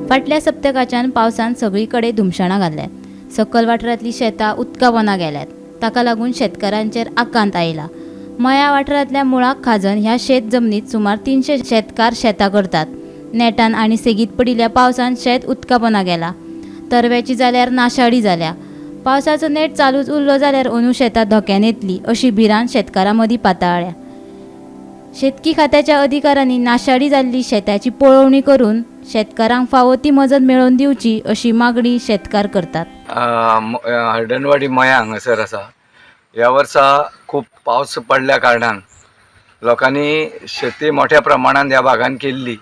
फाटल्या सप्तकाच्यान पावसान सगळी कडेन धुमशणां घाल्ल्यात. सकल वाठारांतलीं शेतां उदका पोंदा गेल्यात. ताका लागून शेतकारांचेर आकांत आयला. मया वाठारांतल्या मुळाक खाजन ह्या शेत जमनीत सुमार 300 शेतकार शेतां करतात. नेटान आनी सेगीत पडिल्ल्या पावसान शेत उदका पोंदा गेला. तरव्याची जाल्यार नाशाडी जाल्या. पावसाचो नेट चालूच उरलो जाल्यार अंदू शेतां धोक्यान येतली अशी भिरांत शेतकारां मदीं पातळ्ळ्या. शेतकी खात्याच्या अधिकाऱ्यांनी नाशाडी जाल्ली शेताची पळोवणी करून शेतकारांक फावो ती मजत मेळोवन दिवची अशी मागणी शेतकार करतात. हळदणवाडी मया हांगासर आसा. ह्या वर्सा खूब पावस पडल्या कारणान लोकांनी शेती मोठ्या प्रमाणान ह्या भागान केल्ली,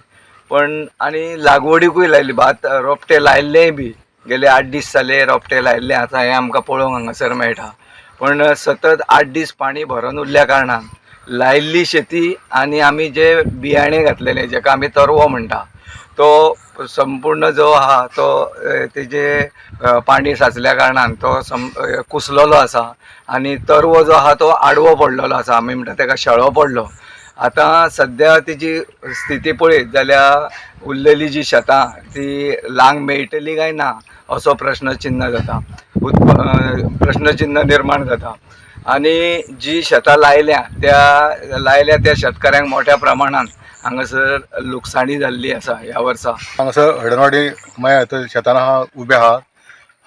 पण आनी लागवडीकूय लायली. भात रोपटे लायल्लेय बी गेले 8 दीस जाले रोपटे लायल्ले आतां हें आमकां पळोवंक हांगासर मेळटा. पण सतत 8 दीस पाणी भरून उरल्या कारणान लायल्ली शेती आनी आमी जे बियाणे घातलेले जेका आमी तरवो म्हणटा तो संपूर्ण जो आहा तो तेजे पाणी साचल्या कारणान तो कुसलेलो आसा आनी तरवो जो आहा तो आडवो पडलेलो आसा. आमी म्हणटा तेका शेळो पडलो. आतां सद्या तेजी स्थिती पळयत जाल्यार उरलेली जी शेतां ती लांग मेळटली काय ना असो प्रश्नचिन्ह जाता, प्रश्नचिन्ह निर्माण जाता. आनी जी शेतां लायल्या त्या शेतकाऱ्यांक मोठ्या प्रमाणान हांगासर लुकसाणी जाल्ली आसा ह्या वर्सा. हांगासर हळदणवाडी मया शेतां आहा उबे आहात.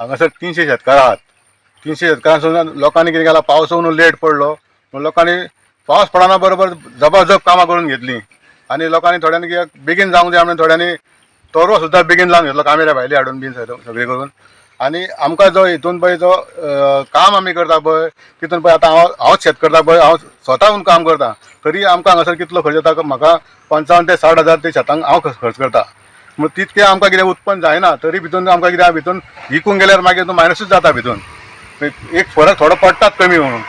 हांगासर 300 शेतकार आहात. 300 शेतकारांसून लोकांनी कितें केलां, पावस येवन लेट पडलो म्हणून लोकांनी पावस पडना बरोबर जबाजब कामां करून घेतलीं आनी लोकांनी थोड्यांनी कित्याक बेगीन जावंक जाय म्हणून थोड्यांनी तोरो सुद्दां बेगीन लावन घेतलो, कामेऱ्या भायली हाडून बीन सगळें करून. आनी आमकां जो हितून पळय जो काम आमी करता पळय तितून पळय आतां हांवच शेत करता पळय, हांव स्वताहून काम करता तरी आमकां हांगासर कितलो खर्च येता, म्हाका 55 ते 60 हजार ते शेतांक हांव खर्च करता. म्हण तितकें आमकां कितें उत्पन्न जायना तरी भितून आमकां कितें भितून विकूंक गेल्यार मागीर मायनसूच जाता, भितून एक फरक थोडो पडटात कमी. म्हणून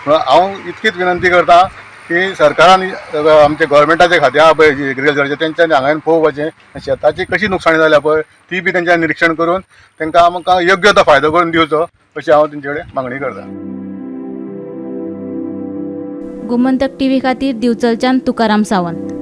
हांव इतकीच विनंती करता की सरकारान आमचे गव्हर्मेंटाचे खातें आहा पळय एग्रीकल्चराचें तेंच्यांनी हांगा पळोवपाचें शेताची कशी नुकसाणी जाल्या पळय ती बी तेंच्यांनी निरिक्षण करून तांकां आमकां योग्य तो फायदो करून दिवचो अशी हांव तेंचे कडेन मागणी करता. गोमंतक टीव्ही खातीर दिवचलच्यान तुकाराम सावंत.